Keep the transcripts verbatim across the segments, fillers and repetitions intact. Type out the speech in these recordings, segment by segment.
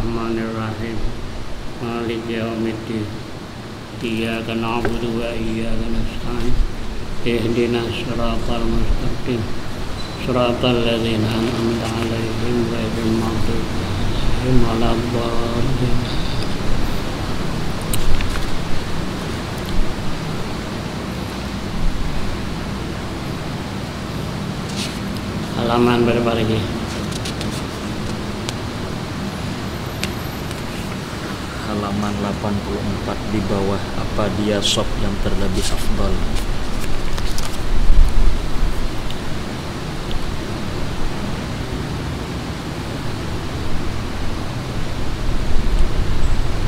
Bismillahirrahmanirrahim. Maliki yaumiddin. Iyyaka na'budu wa iyyaka nasta'in. Ihdinas siratal mustaqim. Siratal ladzina an'amta 'alaihim ghairil maghdubi 'alaihim waladdallin. Halaman berapa lagi? Halaman delapan puluh empat di bawah, apa dia sop yang terlebih afdal?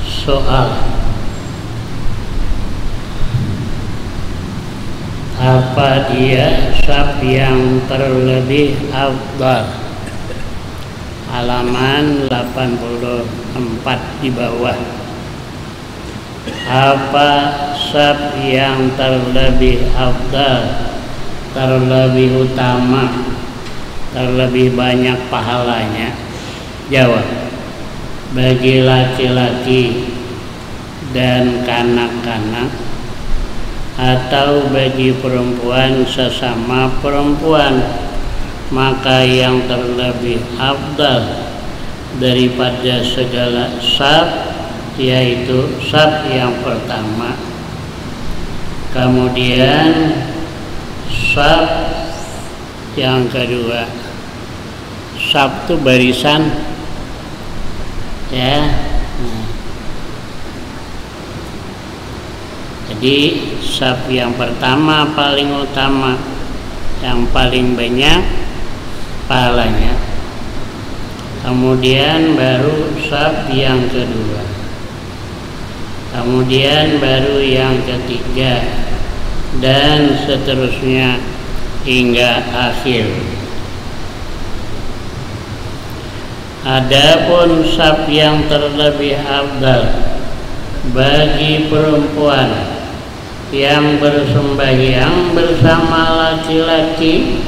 Soal. Apa dia saf yang terlebih afdal? Halaman delapan puluh empat di bawah. Apa saf yang terlebih afdal, terlebih utama, terlebih banyak pahalanya? Jawab, bagi laki-laki dan kanak-kanak, atau bagi perempuan sesama perempuan, maka yang terlebih afdal daripada segala saf, yaitu saf yang pertama. Kemudian saf yang kedua. Saf tu barisan, ya. Nah. Jadi saf yang pertama paling utama, yang paling banyak pahalanya. Kemudian baru saf yang kedua. Kemudian baru yang ketiga, dan seterusnya hingga akhir. Adapun saf yang terlebih afdal bagi perempuan yang bersembahyang bersama laki-laki,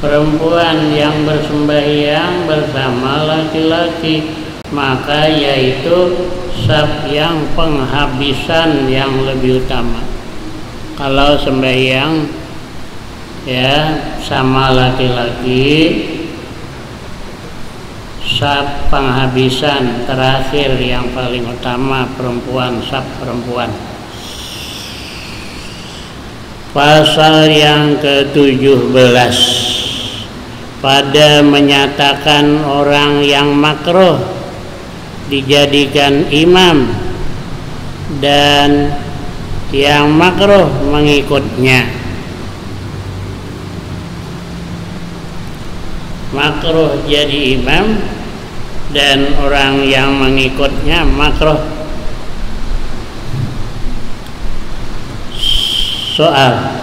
perempuan yang bersembahyang bersama laki-laki, maka yaitu saf yang penghabisan yang lebih utama. Kalau sembahyang, ya, sama laki-laki, saf penghabisan terakhir yang paling utama perempuan, saf perempuan. Pasal yang ketujuh belas, pada menyatakan orang yang makruh dijadikan imam dan yang makruh mengikutnya. Makruh jadi imam dan orang yang mengikutnya makruh. Soal,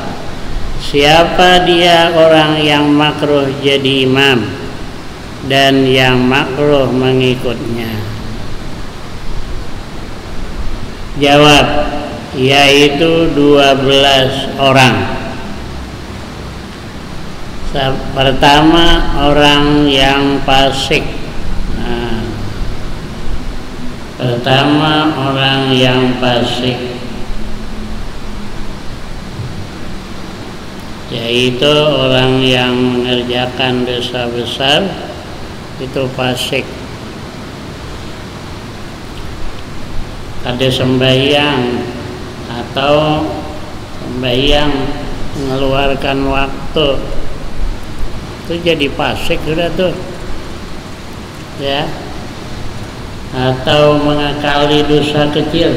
siapa dia orang yang makruh jadi imam dan yang makruh mengikutnya? Jawab, yaitu dua belas orang. Sa-, pertama, orang yang fasik. Nah, pertama, orang yang fasik, yaitu orang yang mengerjakan dosa besar, itu fasik. Kada sembahyang atau sembahyang mengeluarkan waktu, itu jadi fasik sudah tuh, ya. Atau mengakali dosa kecil,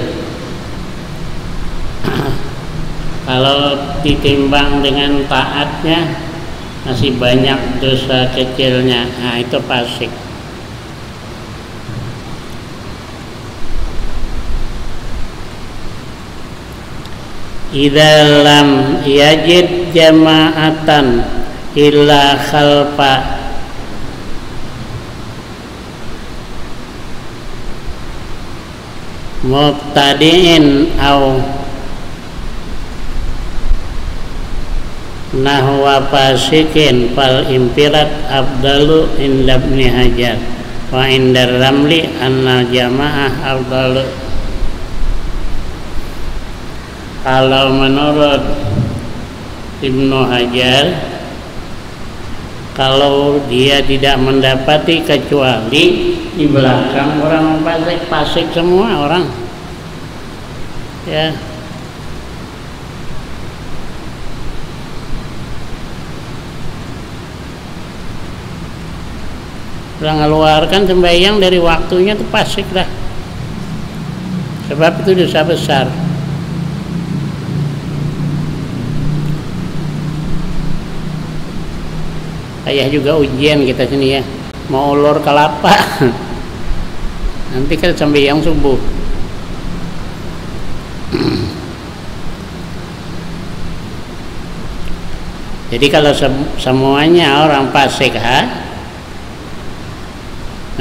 kalau ditimbang dengan taatnya, masih banyak dosa kecilnya, nah, itu fasik. Idza lam yajid jama'atan illa khalfa mubtadi'in au nahwa fasikin fal infirat afdalu inda Ibni Hajar. Wa indar ramli annal jamaah afdalu. Kalau menurut Ibnu Hajar, kalau dia tidak mendapati kecuali di belakang orang fasik, fasik semua orang. Ya. Udah ngeluarkan sembahyang dari waktunya tuh fasik dah. Sebab itu dosa besar. Payah juga ujian kita sini ya. Mau ulur kelapa. Nanti kan sembahyang subuh. Jadi kalau sem- semuanya orang fasik, ha?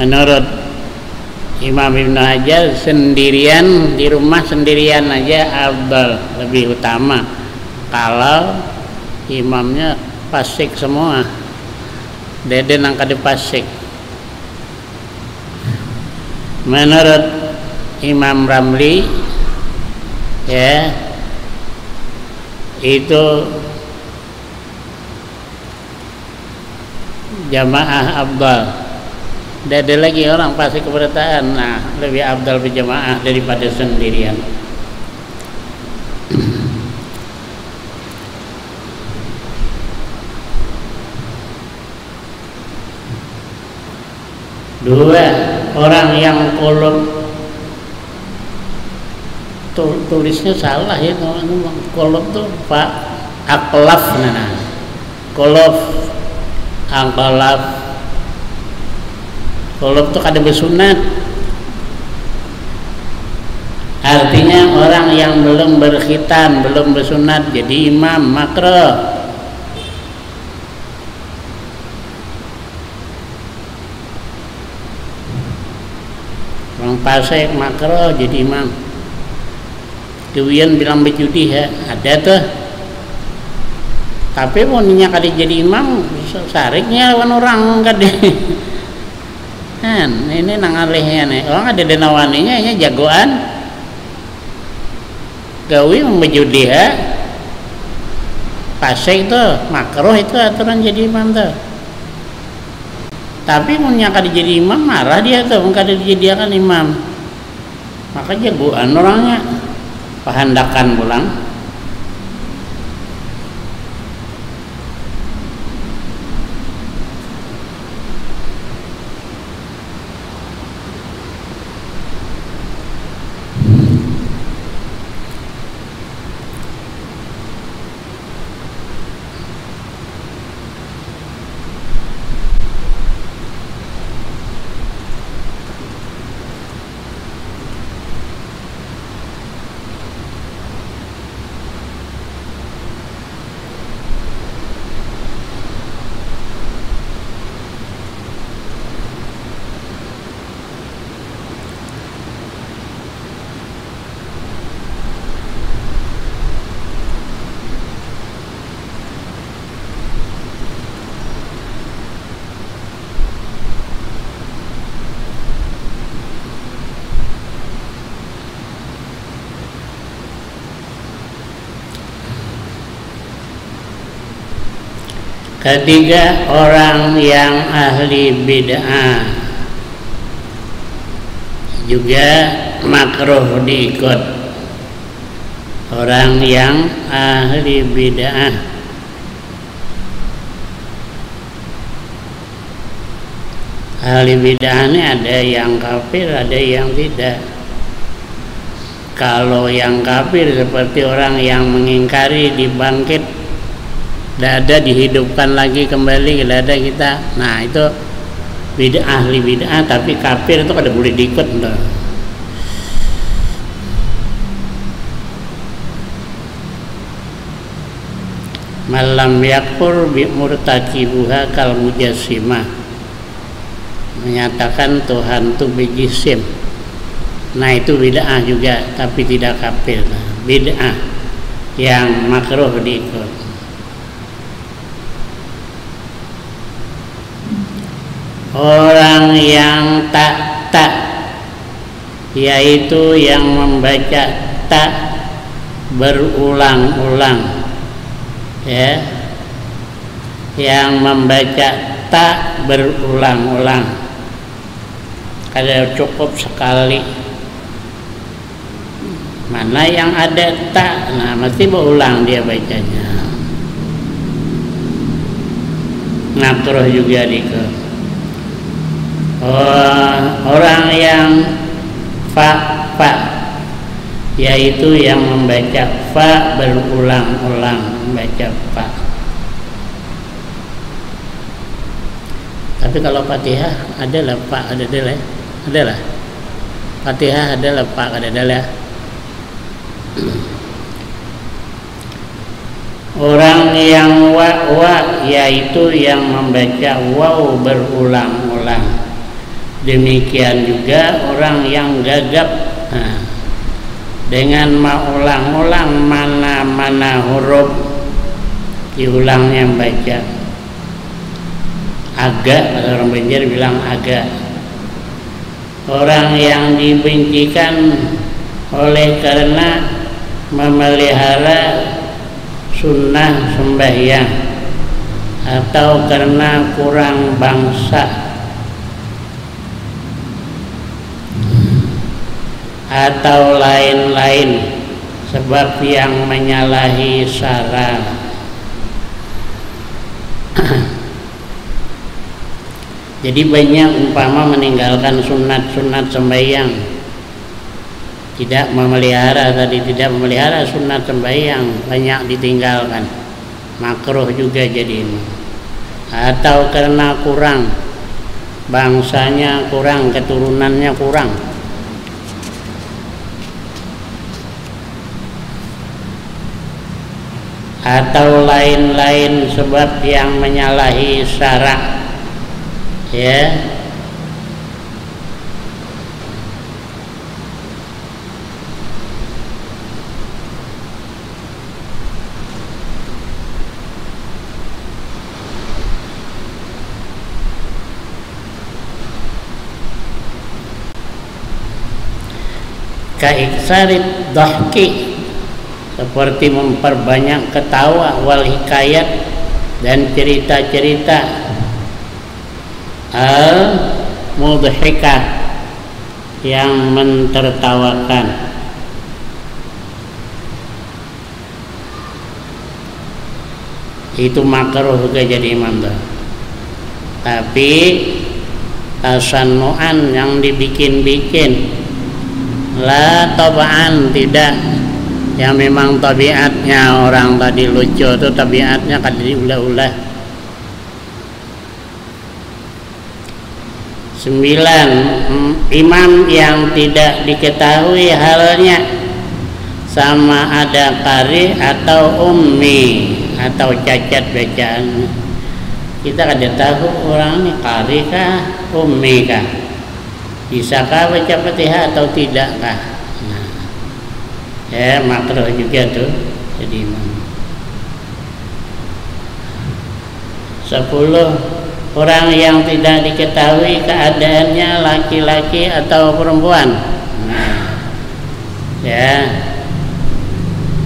Menurut Imam Ibnu Hajar, sendirian di rumah, sendirian aja afdal, lebih utama. Kalau imamnya fasik semua, dede nang kada fasik. Menurut Imam Ramli, ya, itu jamaah afdal. Tidak ada lagi orang fasik keberataan, nah, lebih afdal berjamaah daripada sendirian. Dua, orang yang qulub, tu- tulisnya salah ya, kalau anu, qulub tuh, Pak, aklaf, nah, nah. Qulub, aklaf. Qulub tuh kada bersunat. Artinya orang yang belum berkhitan, belum bersunat jadi imam, makruh. Orang fasik makruh jadi imam. Gawian bilang bejudi, ya, ada tuh. Tapi mun inya kada jadi imam, sa- sariknya lawan orang kada. Kan, ini nang alihnya nih. Orang ada dana waninya, inya jagoan. Gawi mun bejudi, ya. Fasik tuh, makruh itu aturan jadi imam tuh. Tapi mun kada jadi imam, marah dia tuh, mun kada dijadiakan imam. Maka jagoan orangnya, pahandakan pulang. Ketiga, orang yang ahli bid'ah juga makruh diikut. Orang yang ahli bid'ah. Ahli bid'ah ini ada yang kafir, ada yang tidak. Kalau yang kafir seperti orang yang mengingkari dibangkit, tidak ada, dihidupkan lagi kembali, tidak ada kita. Nah, itu bid'ah, ahli bid'ah, tapi kafir itu kada boleh diikut. Tuh. Malam yakfur bi murtakibuha kal mujassimah. Menyatakan Tuhan tu bejisim. Nah, itu bid'ah juga, tapi tidak kafir. Bid'ah yang makruh diikut. Orang yang tak tak, yaitu yang membaca tak berulang-ulang, ya, yang membaca tak berulang-ulang, kada cukup sekali. Mana yang ada tak, nah, mesti berulang dia bacanya. Makruh juga diko. Oh, orang yang fa fa, yaitu yang membaca fa berulang-ulang, membaca fa. Tapi kalau Fatihah ada lah fa, ada ada lah. Ada lah. Fatihah ada lah fa, ada ada lah. Orang yang wa wa, yaitu yang membaca waw berulang-ulang. Demikian juga orang yang gagap, nah, dengan maulang-ulang mana-mana huruf, diulangnya membaca. Aga, kalau orang Banjar bilang aga. Orang yang dibencikan oleh karena memelihara sunnah sembahyang atau karena kurang bangsa atau lain-lain sebab yang menyalahi syarat. Jadi banyak umpama meninggalkan sunat-sunat sembahyang, tidak memelihara tadi, tidak memelihara sunat sembahyang, banyak ditinggalkan, makruh juga jadi imam. Atau karena kurang, bangsanya kurang, keturunannya kurang, atau lain-lain sebab yang menyalahi syarak, ya. Kaiksarit dohki, seperti memperbanyak ketawa, wal hikayat, dan cerita-cerita al mudhikah, yang mentertawakan. Itu makruh ke jadi imam tuh. Tapi tasanuan yang dibikin-bikin, la tabaan, tidak. Yang memang tabiatnya orang tadi lucu tuh, tabiatnya kada diulah-ulah. Sembilan, imam yang tidak diketahui halnya sama ada kari atau ummi atau cacat bacaan. Kita kada tahu orang ni kari kah, ummi kah, bisa kah baca Fatihah atau tidak kah. Nah, ya, makruh juga tuh jadi imam. Sepuluh, orang yang tidak diketahui keadaannya laki-laki atau perempuan. Nah, ya,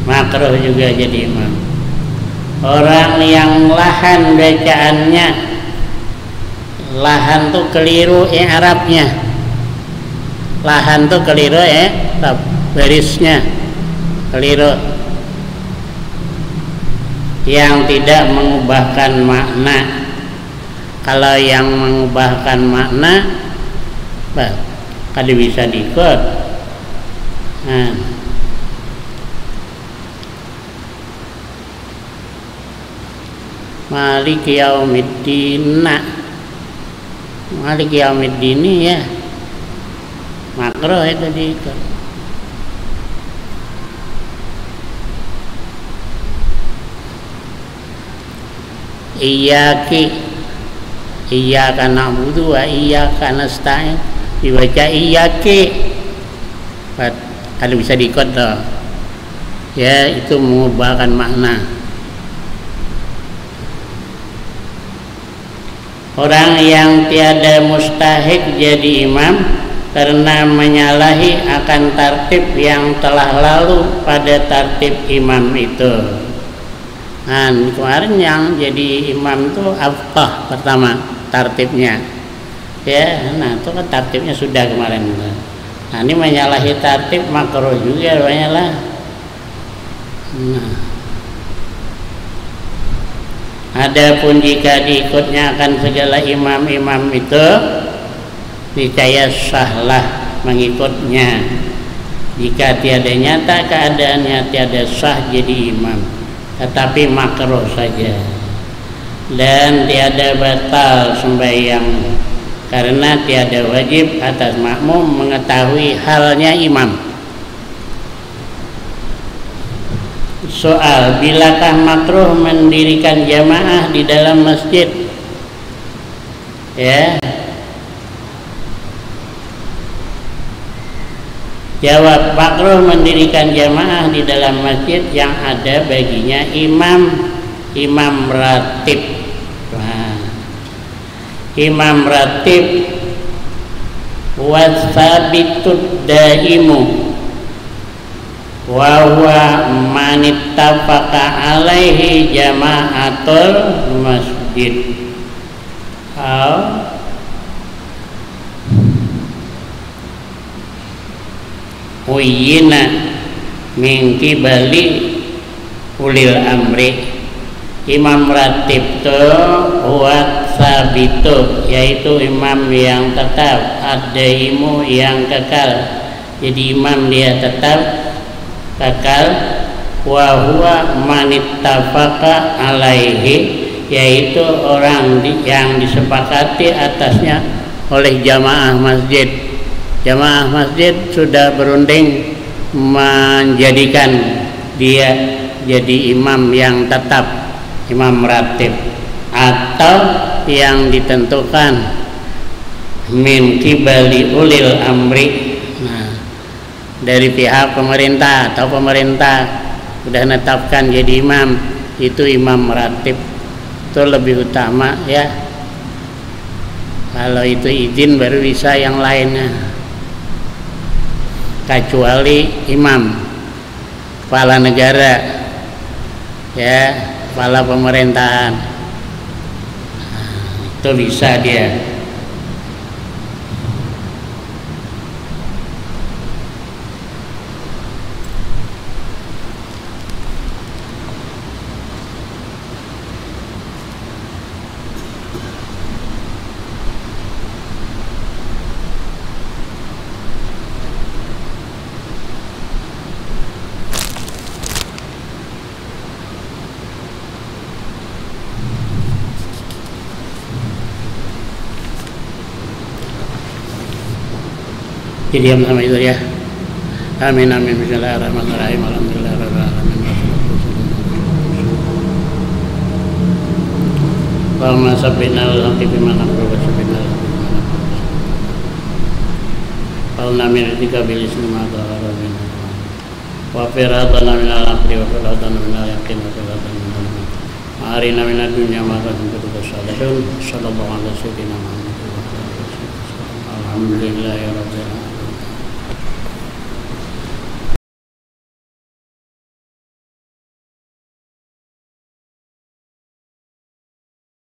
makruh juga jadi imam. Orang yang lahan bacaannya, lahan tuh keliru i'rabnya. Lahan tuh keliru, eh, barisnya keliru. Yang tidak mengubahkan makna. Kalau yang mengubahkan makna, bah, kada bisa diikut. Nah. Maliki yaumiddin. Nah. Maliki yaumiddin ini ya. Makruh itu diikut. Iyaki. Iyyaka na'budu wa iyyaka nasta'in. Dibaca iyaki. Pat-, kada bisa diikut tuh. Ya, itu mengubahkan makna. Orang yang tiada mustahik jadi imam karena menyalahi akan tartib yang telah lalu pada tartib imam itu. Nah, kemarin yang jadi imam tuh afqah pertama tartibnya. Ya, nah itu kan tartibnya sudah kemarin. Nah, ini menyalahi tartib makruh juga rupanya lah. Nah. Adapun jika diikutnya akan segala imam-imam itu, niscaya sahlah mengikutnya. Jika tiada nyata keadaannya, tiada sah jadi imam, tetapi makruh saja. Dan tiada batal sembahyang karena tiada wajib atas makmum mengetahui halnya imam. Soal, bilakah makruh mendirikan jamaah di dalam masjid? Ya. Jawab, makruh mendirikan jamaah di dalam masjid yang ada baginya imam, imam ratib. Nah, imam ratib wasabitud daimu wa huwa manittafaqa alaihi jama'atul masjid. Au uyina min qibali ulil amri. Imam ratib tu huwa sabitu, yaitu imam yang tetap, ad-daimu yang kekal. Jadi imam dia tetap, kekal, wa huwa manittafaqa alaihi, yaitu orang di, yang disepakati atasnya oleh jamaah masjid. Jamaah masjid sudah berunding menjadikan dia jadi imam yang tetap, imam ratib, atau yang ditentukan min qibali ulil amri. Nah, dari pihak pemerintah atau pemerintah sudah netapkan jadi imam, itu imam ratib. Itu lebih utama ya. Kalau itu izin baru bisa yang lainnya. Kecuali imam, kepala negara, ya, kepala pemerintahan. Nah, itu bisa dia. Jadi yang sama itu ya. Amin, amin. Bismillahirrahmanirrahim. Alhamdulillahirabbil alamin. Allahumma sabbitna wal haqqi bima naqulu wa sabbitna wal haqqi bima naqulu. Qawlna min indika bil ismi ma dhahara minhu. Wa firaqana minal haqqi wa firaqana minal yaqin wa firaqana minal iman. Wa arina minad dunya ma qad kunna salihun. Sallallahu ala sayyidina Muhammad wa ala alihi wa sahbihi wasallam. Alhamdulillahi rabbil alamin.